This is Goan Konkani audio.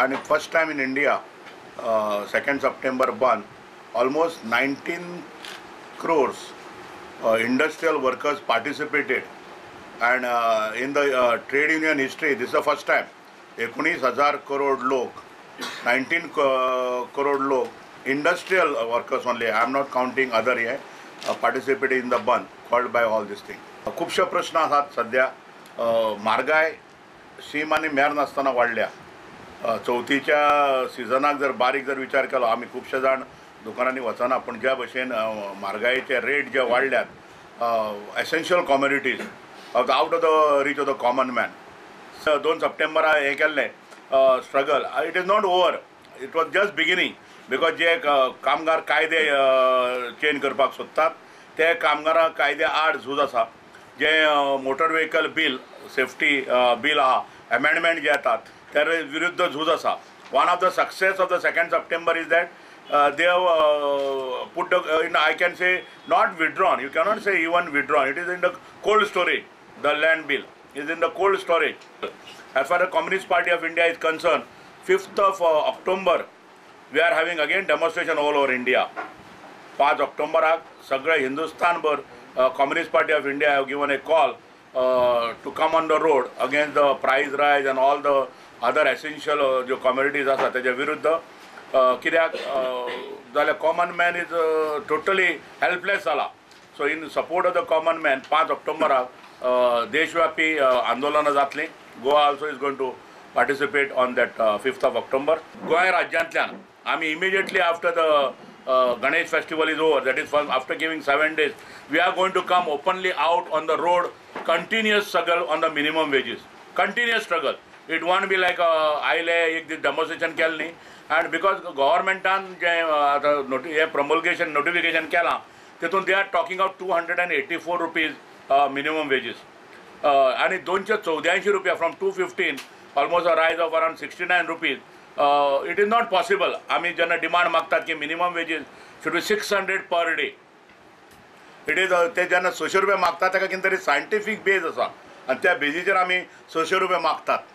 आनी first time in India 2nd September bandh almost 19 crores industrial workers participated and in the trade union history this the first time 19,000 crore लोक 19 करोड लोक industrial workers only, I am not counting other hey participate in the bandh called by all this thing. खुबशे प्रश्न आसात सद्या. म्हारगाय शीम आनी मेर नासतना वाडल्या. चवथीच्या सिजनाक जर बारीक जर विचार केलो आमी खुबशे जाण दुकानांनी वचना, पूण ज्या भशेन म्हारगायेचे rate J वाडल्यात essential commodities out of the reach of the common man. 2 सप्टेंबरा हें केल्लें struggle, it is not over, it was just beginning. Because जे कामगार कायदे चेंज करपाक सोदतात ते कामगारां कायद्या आड झूज आसा. जे motor vehicle bill safety bill आहा एमेंडमेंट जे येतात त्या विरुद्ध झूज आसा. One of the success of the 2nd September is that they have put the in I can say not withdrawn, you cannot say even withdrawn, it is in the cold storage. The land bill is in the cold storage. As far the Communist Party of India is concern, 5th of October we are having again demonstration all over India. 5 ऑक्टोबराक सगळे हिंदुस्तानभर Communist Party of India have given a call to come on the road against the price rise and all the other essential ज्यो कॉमोडिटीज आसा तेजे विरुद्ध. कित्याक जाल्यार common man is totally helpless जाला. So in support of the common man 5 ऑक्टोबराक देशव्यापी आंदोलनां जातलीं. Goa also is going to participate on that 5th of October. Goa राज्यांतल्यान आमी immediately after the Ganesh festival is over, that is after giving 7 days, we are going to come openly out on the road, continuous struggle on the minimum wages, continuous struggle. It won't be like आयले एक दीस डेमॉन्स्ट्रेशन केलें न्ही. अँड because गव्हर्मेंटान जें आतां हें प्रमोलगेशन नोटिफिकेशन केलां तितून they are talking of 284 rupees minimum wages आनी 284 रुपया from 215, almost a rise of around 69 rupees. It is not possible. आमी जेन्ना डिमांड मागतात की minimum wages should be 600 per day, it is ते जेन्ना 600 रुपया मागतात ताका कितें तरी सायंटिफीक बेज आसा आनी त्या बेजीचेर आमी 600 रुपया मागतात.